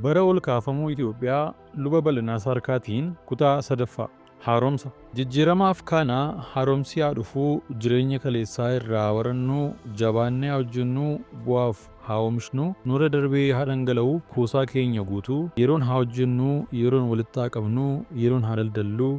Bara ol kaafamuu Itoophiyaa Luba Bal'inaa Saarkaatiin kutaa 3ffaa. Haaromsa. Jijjiiramaaf kaana haaromsi haa dhufuu jireenya kaleessaa irraa haa barannuu jabaannee haa hojjennuu bu'aaf haa oomishnuu nurra darbee haa dhangala'u kuusaa keenya guutuu yeroon haa hojjennuu yeroon walitti haa qabnuu yeroon haa daldalluu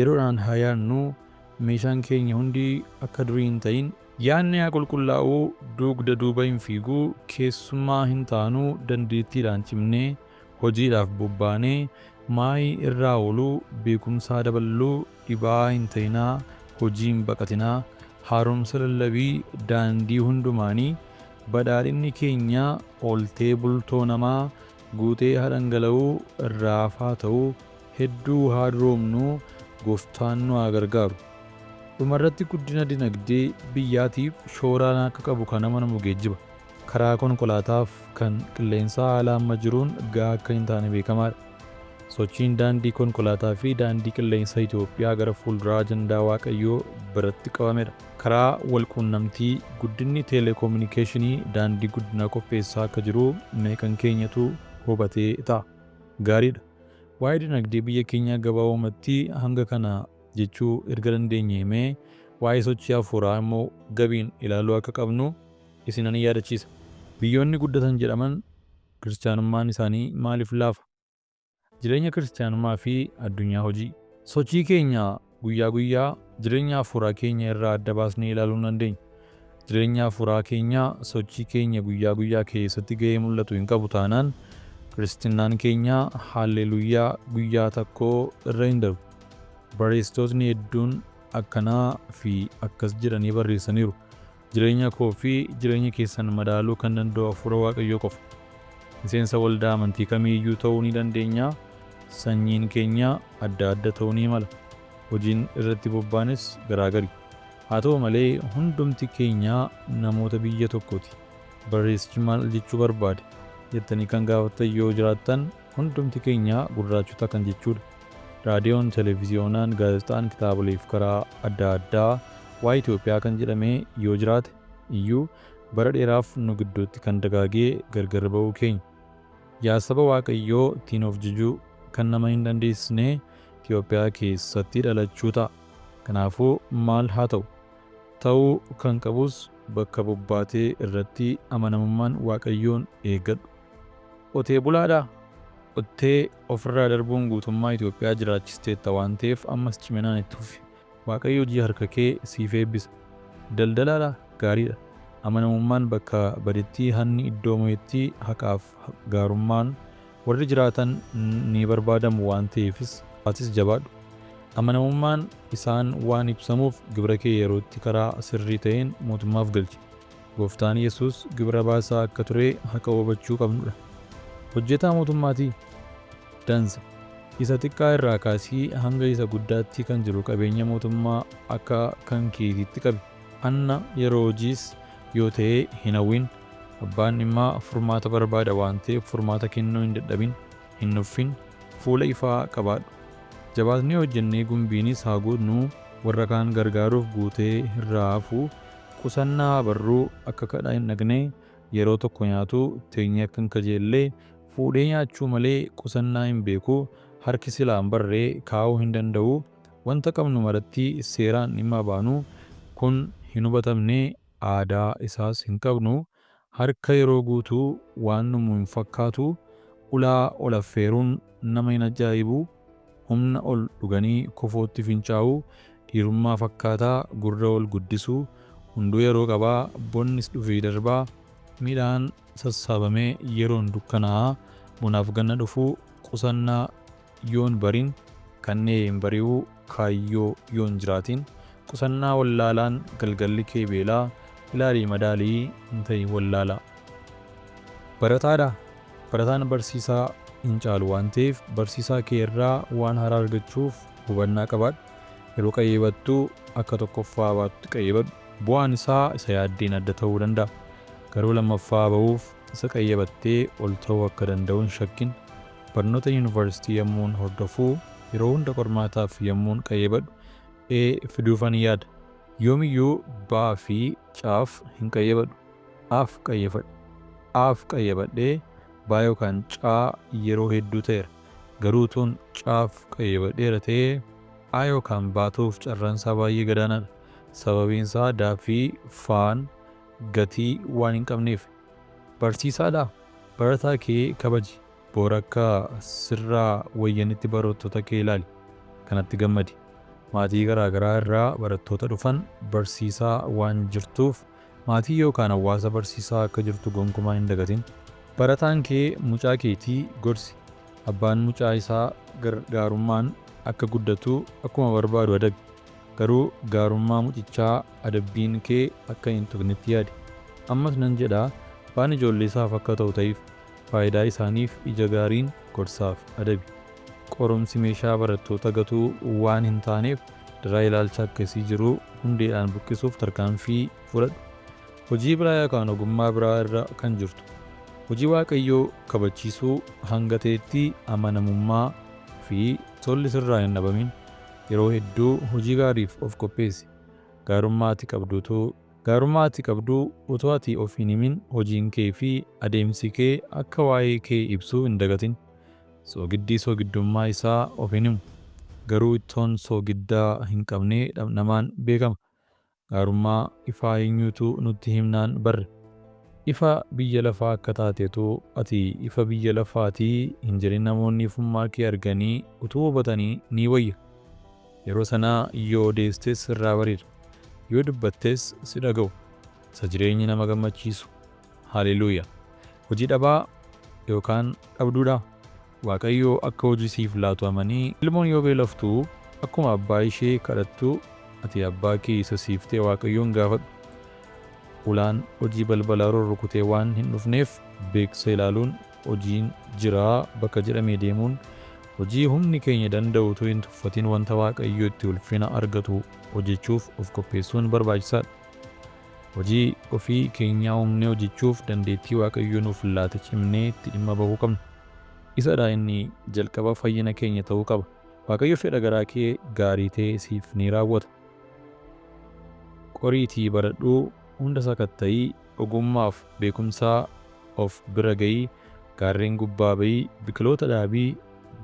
yeroodhaan haa yaadnuu meeshaan keenya hundi akka durii hin ta'in Yaadni haa qulqullaa'u, duugda duuba hin fiigu, keessummaa hin taanu, dandeettiidhaan cimnee, hojiidhaaf bobbaanee, maayii irraa ooluu, beekumsa haa daballu, dhibaa'aa hin ta'inaa, hojii hin baqatinaa, haaromsa lallabii daandii hundumaanii, badhaadhinni keenya ooltee bultoo namaa guutee haa dhangala'u, irraa hafaa ta'u, hedduu haa duroomnu, Gooftaan nu haa gargaaru. Dhumarratti guddina dinagdee biyyaatiif shoora akka qabu kan amanamu geejjiba. Karaa konkolaataaf kan qilleensaa haala amma jiruun gahaa akka hin taane beekamaadha. Sochiin daandii konkolaataa fi daandii qilleensa Itoophiyaa gara fuulduraa ajandaa Waaqayyoo biratti qabamedha. Karaa walquunnamtii guddinni teeleekoominikeeshinii daandii guddinaa qopheessaa akka jiru meeqan keenyatu hubatee ta'a? Gaariidha. Waa'ee dinagdee biyya keenyaa gabaabumatti hanga kana jechuu erga dandeenyee mee waa'ee sochii hafuuraa immoo gabiin ilaaluu akka qabnu isinan yaadachiisa. Biyyoonni guddatan jedhaman Kiristiyaanummaan isaanii maaliif laafa? Jireenya Kiristiyaanummaa fi addunyaa hojii. Sochii keenya guyyaa guyyaa jireenya hafuuraa keenya irraa adda baasnee ilaaluu hin dandeenyu. Jireenya hafuuraa keenya sochii keenya guyyaa guyyaa keessatti ga'ee mul'atu hin qabu taanaan Kiristinnaan keenya haalleeluyyaa guyyaa takkoo irra hin darbu. Barreessitootni hedduun akkanaa fi akkas jedhanii barreessaniiru. Jireenya koo fi jireenya keessan madaaluu kan danda'u Hafuura Waaqayyoo qofa. Miseensa waldaa amantii kamii iyyuu ta'uu ni dandeenya, sanyiin keenya adda adda ta'uu ni mala, hojiin irratti bobbaanes garaagari. Haa ta'u malee hundumti keenya namoota biyya tokkooti. Barreessichi maal jechuu barbaade? Jettanii kan gaafattan yoo jiraattan hundumti keenya gurraachota kan jechuudha. Raadiyoon, Televiziyoonaan, Gaazexaan, kitaaboleef karaa adda addaa waa'ee Itoophiyaa kan jedhame yoo jiraate iyyuu bara dheeraaf nu gidduutti kan dagaage gargar ba'uu keenya. Yaa saba Waaqayyoo ittiin of jajuu kan nama hin dandeessisne Itoophiyaa keessatti dhalachuu ta'a. Kanaafuu maal haa ta'u? Ta'uu kan qabus bakka bobbaatee irratti amanamummaan Waaqayyoon eeggadhu. Qotee bulaadhaa? Qottee ofirraa darbuun guutummaa Itoophiyaa jiraachisteetta waan ta'eef ammas ciminaan itti fufi. Waaqayyo hojii harkakee siif eebbisa. Daldalaadhaa? Gaariidha. Amanamummaan bakka badetti hanni iddoo mo'etti haqaaf gaarummaan warri jiraatan ni barbaadamu waan ta'eefis atis jabaadhu. Amanamummaan isaan waan ibsamuuf gibira kee yerootti karaa sirrii ta'een mootummaaf galchi. Gooftaan Yesuus gibira baasaa akka ture haqa hubachuu qabnudha. Hojjetaa mootummaatii? Dansa. Isa xiqqaa irraa kaasii hanga isa guddaatti kan jiru qabeenya mootummaa akka kan keetiitti qabi. Hanna yeroo hojiis yoo ta'e hin hawwin. Abbaan dhimmaa furmaata barbaada waan ta'eef furmaata kennuu hin dadhabin, hin nuffin, fuula ifaa qabaadhu. Jabaatnee hojjennee gumbiinis haa guutnu, warra kaan gargaaruuf guutee irraa hafu, qusannaa haa barruu, akka kadhaa hin dhaqne, yeroo tokko nyaatu teenyee akka hin kajeelle, fuudhee nyaachuu malee qusannaa hin beeku, harki silaa hin barre kaa'uu hin danda'u, wanta qabnu maratti seeraan dhimma baanu, kun hin hubatamne, aadaa isaas hin qabnu, harka yeroo guutu waan dhumu hin fakkaatu, ulaa ol affeeruun nama hin ajaa'ibu, humna ol dhuganii kofootti fincaa'u, dhiirummaa fakkaata, gurra ol guddisu, hunduu yeroo qaba, bonnis dhufee darba, midhaan sassaabamee yeroon dukkanaa'a, bonaaf ganna dhufu, qusannaa yoon barin, kannee hin bari'u, kaayyoo yoon jiraatin, qusannaa wallaalaan galgalli kee beelaa, ilaalii madaalii hin ta'in wallaalaa. Barataadhaa? Barataan barsiisaa hin caalu waan ta'eef barsiisaa kee irraa waan haaraa argachuuf hubannaa qabaadhu. Yeroo qayyabattu akka tokkoffaa baatutti qayyabadhu. Bu'aan isaa isa yaaddeen adda ta'uu danda'a. Garuu lammaffaa ba'uuf isa qayyabattee ol ta'uu akka danda'u hin shakkin. Barnoota yuunivarsiitii yammuun hordofu yeroo hunda qormaataaf yammuun qayyabadhu A fiduufan yaada. Yoomiyyuu B fi C'f hin qayyabadhu. A'f qayyabadha. A'f qayyabadhee B yookaan C yeroo hedduu ta'eera. Garuu utuun C'f qayyabadheera ta'ee A yookaan B ta'uuf carraan isaa baay'ee gadaanaadha. Sababiin isaa D fi F'n gatii waan hin qabneef. Barsiisaadhaa? Barataa kee kabaji. Boor akka sirraa wayyanitti barattoota kee ilaali. Kanatti gammadi. Maatii garaa garaa irraa barattoota dhufan barsiisaa waan jirtuuf maatii yookaan hawaasa barsiisaa akka jirtu gonkumaa hin dagatin. Barataan kee mucaa keetii gorsi. Abbaan mucaa isaa gaarummaan akka guddatu akkuma barbaadu adabi. Garuu gaarummaa mucichaa adabbiin kee akka hin tuqnetti yaadi. Ammas nan jedha abbaan ijoollee isaaf akka ta'u ta'iif. Faayidaa isaaniif ija gaariin gorsaaf adabi. Qorumsi meeshaa barattoota gatuu waan hin taaneef daraa ilaalcha akkasii jiru hundeedhaan buqqisuuf tarkaanfii fudhadhu. Hojii biraa yookaan ogummaa biraa irra kan jirtu. Hojii Waaqayyoo kabachiisuu hanga ta'etti amanamummaa fi tolli sirraa hin dhabamin. Yeroo hedduu hojii gaariif of qopheessi. Gaarummaa ati qabdu Gaarummaa ati qabdu utuu ati of hin himin hojiin kee fi adeemsi kee akka waa'ee kee ibsu hin dagatin. Soogiddi soogiddummaa isaa of hin himu. Garuu ittoon soogidda hin qabne dhamdhamaan beekama. Gaarummaa ifaa eenyuutu nutti himnaan barre? Ifa biyya lafaa akka taate utuu ati ifa biyya lafaati hin jedhin namoonni ifummaa kee arganii utuu hubatanii ni wayya. Yeroo sana yoo odeestes sirraa bareeda. Yoo dubbattes si dhaga'u. Isa jireenyi nama gammachiisu. Haleluuya! Hojii dhabaa yookaan dhabduudhaa? Waaqayyo akka hojii siif laatu amanii ilmoon yoo beeloftu akkuma abbaa ishee kadhattu ati abbaa kee isa siif ta'e Waaqayyoon gaafadhu. Ulaan hojii balbala rurrukutee waan hin dhufneef beeksisa ilaaluun hojiin jira bakka jedhame deemuun hojii humni keenya danda'u utuu hin tuffatin wanta Waaqayyo itti ulfina argatu hojjechuuf of qopheessuun barbaachisaadha. Hojii ofii keenyaa uumnee hojjechuuf dandeettii Waaqayyo nuuf laate cimnee itti dhimma bahuu qabna. Isadha inni jalqaba fayyina keenya ta'uu qaba. Waaqayyo fedha garaa kee gaarii ta'e siif ni raawwata. Qoriitii baradhuu, hunda sakatta'ii, ogummaaf beekumsaa of bira ga'ii, gaarreen gubbaa ba'ii, biqiloota dhaabii,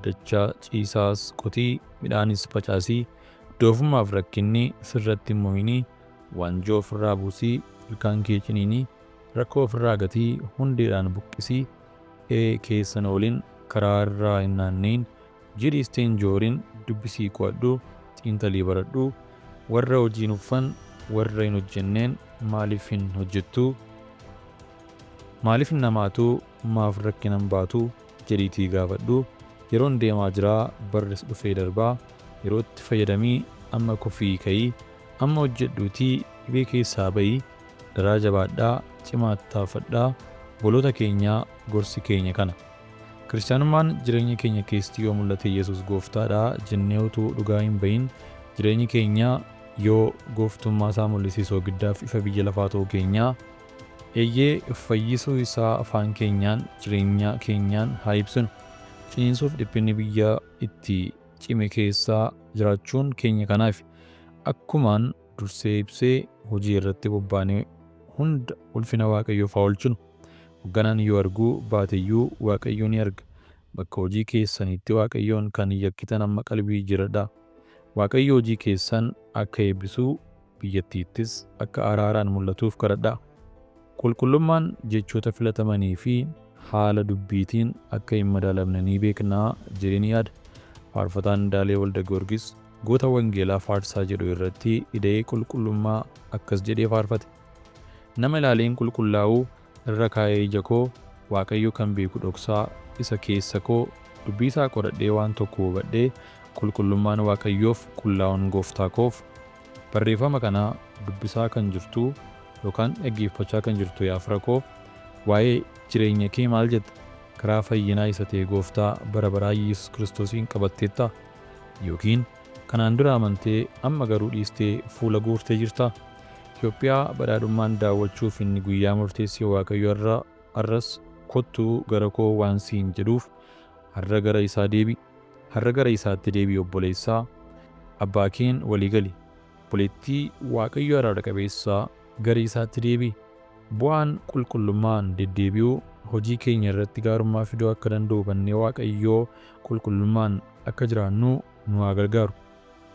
dachaa ciisaas qotii, midhaanis facaasii, doofummaaf rakkinni sirratti hin mo'inii, waanjoo ofirraa buusii, ilkaan kee ciniinii, rakkoo ofirraa gatii, hundeedhaan buqqisii, qe'ee keessa hin oolin, karaa irraa hin naanna'iin, hojii dhiistee hin joorin, dubbisii qo'adhu, xiinxalii baradhu, warra hojii nuffan, warra hin hojjenneen maaliif hin hojjettu? Maaliif hin dhamaatu? Maaf rakkina hin baatu? jedhiitii gaafadhu. Yeroon deemaa jira, barris dhufee darbaa. Yerootti fayyadamii amma kufii ka'i. Amma hojjedhuutii dhibee keessaa ba'i. Daraa jabaadhaa, cimaa tattaafadhaa. Obboloota keenyaa gorsi keenya kana. Kiristiyaanummaan jireenya keenya keessatti yoo mul'ate Yesuus gooftaadha jennee utuu dhugaa hin bahin jireenyi keenya yoo gooftummaa isaa mul'ise soogiddaaf ifa biyya lafaa ta'uu keenya Eeyyee fayyisuu isaa afaan keenyaan jireenya keenyaan haa ibsinu. Ciniinsuuf dhiphinni biyya itti cime keessa jiraachuun keenya kanaafi. Akkuman dursee ibse hojii irratti bobbaane hunda ulfina Waaqayyoof haa oolchinu. Hogganaan yoo arguu baateyyuu Waaqayyo ni arga. Bakka hojii keessaniitti Waaqayyoon kan yakkitan amma qalbii jijjiirradhaa. Waaqayyo hojii keessan akka eebbisu biyyattiittis akka araaraan mul'atuuf kadhadhaa. Qulqullummaan jechoota filatamanii fi haala dubbiitiin akka hin madaalamne ni beekna jedheen yaada. Faarfataan Indaalee Waldagiyoorgis Goota Wangeelaa faarsaa jedhu irratti ida'ee qulqullummaa akkas jedhee faarfate. Nama ilaaleen qulqullaa'u irra kaa'ee ija koo, Waaqayyo kan beeku dhoksaa isa keessa koo, dubbiisaa qoradhee waan tokko hubadhee, qulqullummaan Waaqayyoof, qullaa'uun Gooftaa koof. Barreeffama kana dubbisaa kan jirtu yookaan dhaggeeffachaa kan jirtu yaa fira koo, waa'ee jireenya kee maal jetta? Karaa fayyinaa isa ta'e Gooftaa bara baraa Yesus Kiristoosiin qabatteettaa? Yookiin kanaan dura amantee amma garuu dhiistee fuula guurtee jirtaa? Itoophiyaa badhaadhummaan daawwachuuf inni guyyaa murteesse Waaqayyo har'a har'as kottu gara koo waan siin jedhuuf har'a gara isaa deebi'i. Har'a gara isaatti deebi'i obboleessaa. Abbaa keen walii gali. Obboleettii Waaqayyo araara qabeessa gara isaatti deebi'i. Bu'aan qulqullummaan deddeebi'uu hojii keenya irratti gaarummaa fiduu akka danda'u hubannee Waaqayyoo qulqullummaan akka jiraannu nu haa gargaaru.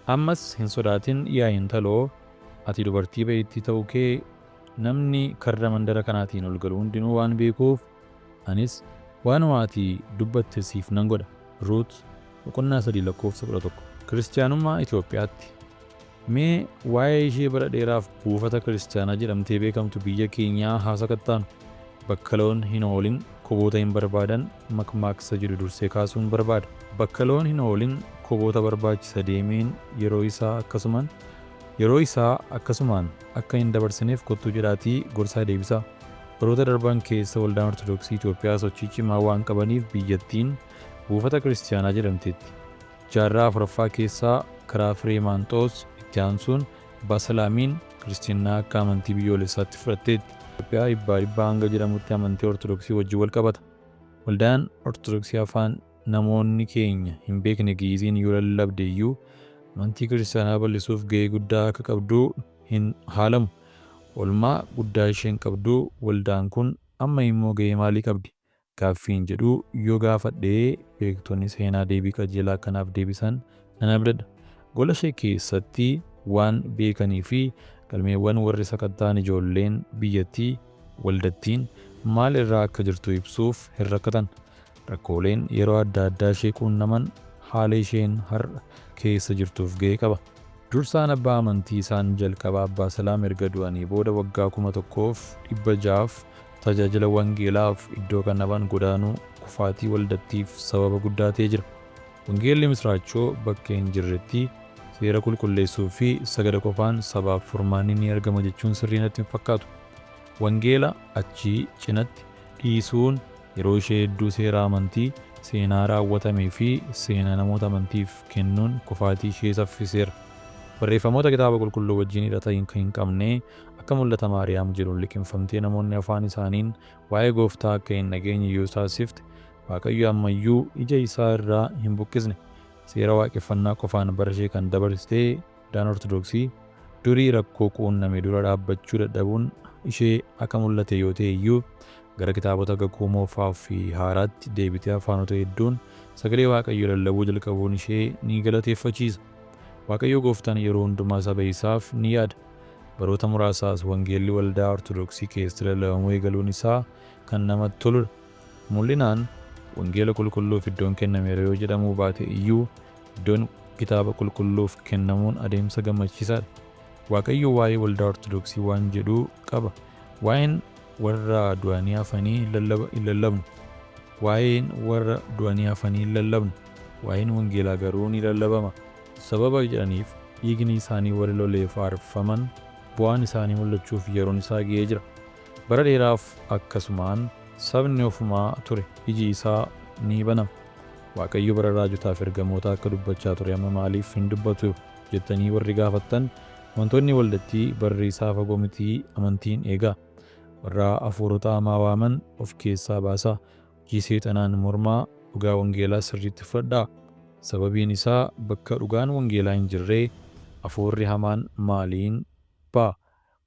Ammas hin sodaatin yaa intaloo, ati dubartii ba'eettii ta'uu kee namni karra mandara kanaatiin ol galu hundinuu waan beekuuf, anis waanuma ati dubbatte siif nan godha. Ruut boqonnaa 3 lakkoofsa 11. Kiristiyaanummaa Itoophiyaatti. Mee waa'ee ishee bara dheeraaf buufata kiristiyaanaa jedhamtee beekamtu biyya keenyaa haa sakattaanu. Bakka loon hin oolin koboota hin barbaadan makmaaksa jedhu dursee kaasuun barbaada. Bakka loon hin oolin koboota barbaachisa deemeen yeroo isaa akkasuman yeroo isaa akkasumaan akka hin dabarsineef kottuu jedhaatii gorsaa deebisaa. Baroota darban keessa Waldaan Ortodoksii Itoophiyaa sochii cimaa waan qabaniif biyyattiin buufata kiristiyaanaa jedhamteetti. Jaarraa 4ffaa keessa karaa Fireemaanxoos itti aansuun Abbaa Salaamiin Kiristinnaa akka amantii biyyoolessaatti fudhatteetti. Itoophiyaa dhibbaa dhibbaa hanga jedhamutti amantii Ortodoksii wajjin walqabata. Waldaan Ortodoksii afaan namoonni keenya hin beekne Gi'iziin yoo lallabde iyyuu amantii Kiristiyaanaa bal'isuuf ga'ee guddaa akka qabdu hin haalamu. Oolmaa guddaa isheen qabdu waldaan kun amma immoo ga'ee maalii qabdi? Gaaffiin jedhu yoo gaafadhe beektonni seenaa deebii qajeelaa akka naaf deebisan nan abdadha. Gola ishee keessatti waan beekanii fi galmeewwan warri sakatta'an ijoolleen biyyattii, waldattiin, maal irra akka jirtu ibsuuf hin rakkatan. Rakkooleen yeroo adda addaa ishee quunnaman haala isheen har'a keessa jirtuuf ga'ee qaba. Dursaan abbaa amantii isaan jalqabaa Abbaa Salaam erga du'anii booda waggaa 1600f tajaajila wangeelaaf iddoo kan dhaban godaanuu kufaatii waldattiif sababa guddaa ta'ee jira. Wangeelli misraachoo bakka hin jirretti seera qulqulleessuu fi sagada qofaan sabaaf furmaanni ni argama jechuun sirrii natti hin fakkaatu. Wangeela achi cinatti dhiisuun yeroo ishee hedduu seera amantii, seenaa raawwatamee fi seenaa namoota amantiif kennuun kufaatii ishee saffiseera. Barreeffamoota Kitaaba Qulqulluu wajjin hidhata hin qabne akka Mul'ata Maariyaam jedhuun liqimfamtee namoonni afaan isaaniin waa'ee Gooftaa akka hin dhageenye yoo taasifte Waaqayyo amma iyyuu ija isaa irraa hin buqqisne. Seera waaqeffannaa qofaan bara ishee kan dabarsite Waldaan Ortodoksii durii rakkoo quunname dura dhaabbachuu dadhabuun ishee akka mul'ate yoo ta'e iyyuu gara kitaabota Kakuu Moofaa fi Haaraatti deebitee afaanota hedduun sagalee Waaqayyoo lallabuu jalqabuun ishee ni galateeffachiisa. Waaqayyo Gooftaan yeroo hundumaa saba isaaf ni yaada. Baroota muraasaas wangeelli waldaa Ortodoksii keessatti lallabamuu eegaluun isaa kan namatti toludha. Mul'inaan wangeela qulqulluuf iddoon kennameera yoo jedhamuu baate iyyuu iddoon kitaaba qulqulluuf kennamuun adeemsa gammachiisaadha. Waaqayyo waa'ee waldaa Ortodoksii waan jedhu qaba. Waa'een warra du'anii hafanii hin lallabnu. Waa'een warra du'anii hafanii hin lallabnu. Waa'een wangeelaa garuu ni lallabama. Sababa jedhaniif dhiigni isaanii warri loleef aarfaman bu'aan isaanii mul'achuuf yeroon isaa ga'ee jira. Bara dheeraaf akkasumaan sabni ofumaa ture iji isaa ni banama. Waaqayyo bara raajotaaf ergamootaa akka dubbachaa ture amma maaliif hin dubbatu jettanii warri gaafattan amantoonni waldattii barri isaa fagoo mitii amantiin eegaa. Warra hafuurota hamaa waaman of keessaa baasaa. Hojii seexanaan mormaa dhugaa wangeelaa sirriitti fudhadhaa. Sababiin isaa bakka dhugaan wangeelaa hin jirree hafuurri hamaan maaliin ba'a?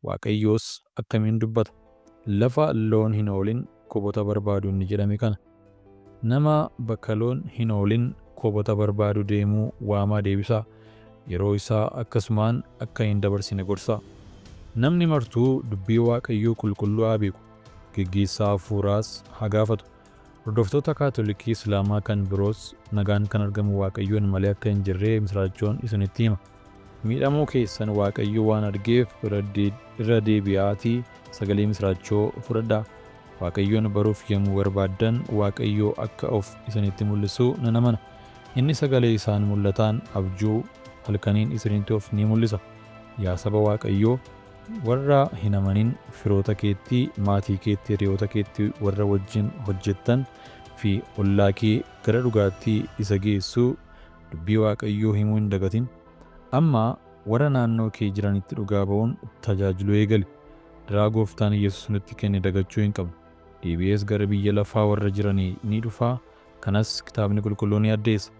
Waaqayyos akkamiin dubbata? Lafa loon hin oolin kobota barbaadu inni jedhame kana. Nama bakka loon hin oolin kobota barbaadu deemu waamaa deebisaa. Yeroo isaa akkasumaan akka hin dabarsine gorsaa. Namni martuu dubbii Waaqayyoo qulqulluu haa beeku, geggeessaa hafuuraas haa gaafatu. Hordoftoota Kaatolikii Islaamaa kan biroos nagaan kan argamu Waaqayyoon malee akka hin jirre misiraachoon isinitti hima. Miidhamuu keessan Waaqayyo waan argeef irra deebi'aatii sagalee misiraachoo fudhadhaa. Waaqayyoon baruuf yommuu barbaaddan Waaqayyo akka of isinitti mul'isu nan amana. Inni sagalee isaan mul'ataan, abjuu halkaniin isinitti of ni mul'isa. Yaa saba Waaqayyoo, warra hin amanin firoota keetti, maatii keetti, hiriyoota keetti, warra wajjin hojjettan fi ollaa kee gara dhugaatti isa geessu dubbii Waaqayyoo himuu hin dagatin. Amma warra naannoo kee jiranitti dhugaa ba'uun tajaajiluu eegali. Adaraa Gooftaan Yesus nutti kenne dagachuu hin qabnu. Deebi'ees gara biyya lafaa warra jiranii ni dhufa, kanas Kitaabni Qulqulluu ni addeessa.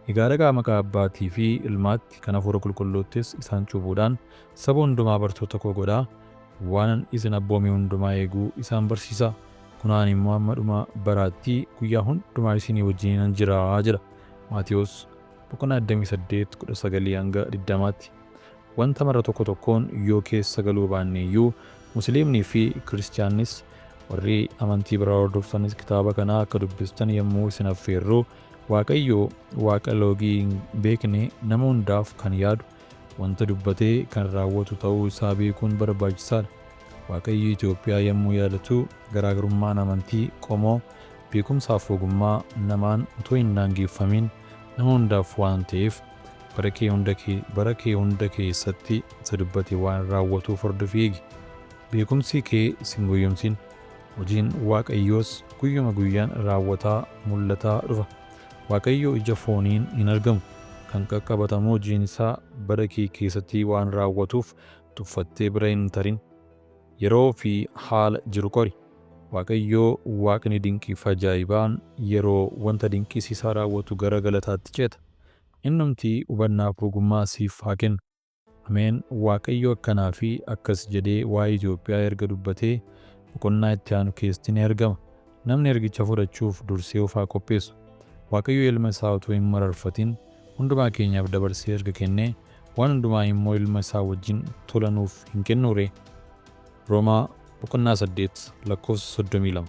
Egaa dhaqaa maqaa Abbaatii fi Ilmaatti, kan Hafuura Qulqulluuttis isaan cuuphuudhaan saba hundumaa bartoota koo godhaa. Waanan isin abboome hundumaa eeguu isaan barsiisaa. Kunoo ani immoo hamma dhuma baraatti guyyaa hundumaa isinii wajjiniinan jira jedha. Maatewos boqonnaa 28 19 hanga 20tti. Wanta mara tokko tokkoon yoo keessa galuu baanne iyyuu Musiliimnii fi Kiristiyaannis warri amantii biraa hordoftanis kitaaba kana akka dubbistan yommuu isin affeerru Waaqayyo Waaqa loogii hin beekne nama hundaaf kan yaadu wanta dubbate kan raawwatu ta'uu isaa beekuun barbaachisaadha. Waaqayyo Itoophiyaa yommuu yaadatu garaagarummaan amantii, qomoo, beekumsaaf ogummaa namaan utuu hin daangeffamiin nama hundaaf waan ta'eef bara kee hunda bara kee hunda keessatti isa dubbate waan raawwatuuf hordofii eegi. Beekumsi kee sin goyyomsin. Hojiin Waaqayyoos guyyuma guyyaan raawwataa, mul'ataa dhufa. Waaqayyo ija fooniin hin argamu. Kan qaqqabatamu hojiin isaa bara kee keessatti waan raawwatuuf tuffattee bira hin tarin. Yeroo fi haala jiru qori. Waaqayyo Waaqni dinqiif ajaa'ibaan yeroo wanta dinqisiisaa raawwatu gara galataatti ceeta. Innumti hubannaaf ogummaa siif haa kennu. Ameen Waaqayyo akkanaa fi akkas jedhee waa'ee Itoophiyaa erga dubbatee boqonnaa itti aanu keesstti ni argama. Namni ergicha fudhachuuf dursee of haa qopheessu. Waaqayyo ilma isaa utuu hin mararfatin hundumaa keenyaaf dabarsee erga kennee waan hundumaa immoo ilma isaa wajjin tola nuuf hin kennuu ree? Roomaa boqonnaa 8 lakkoofsa 32.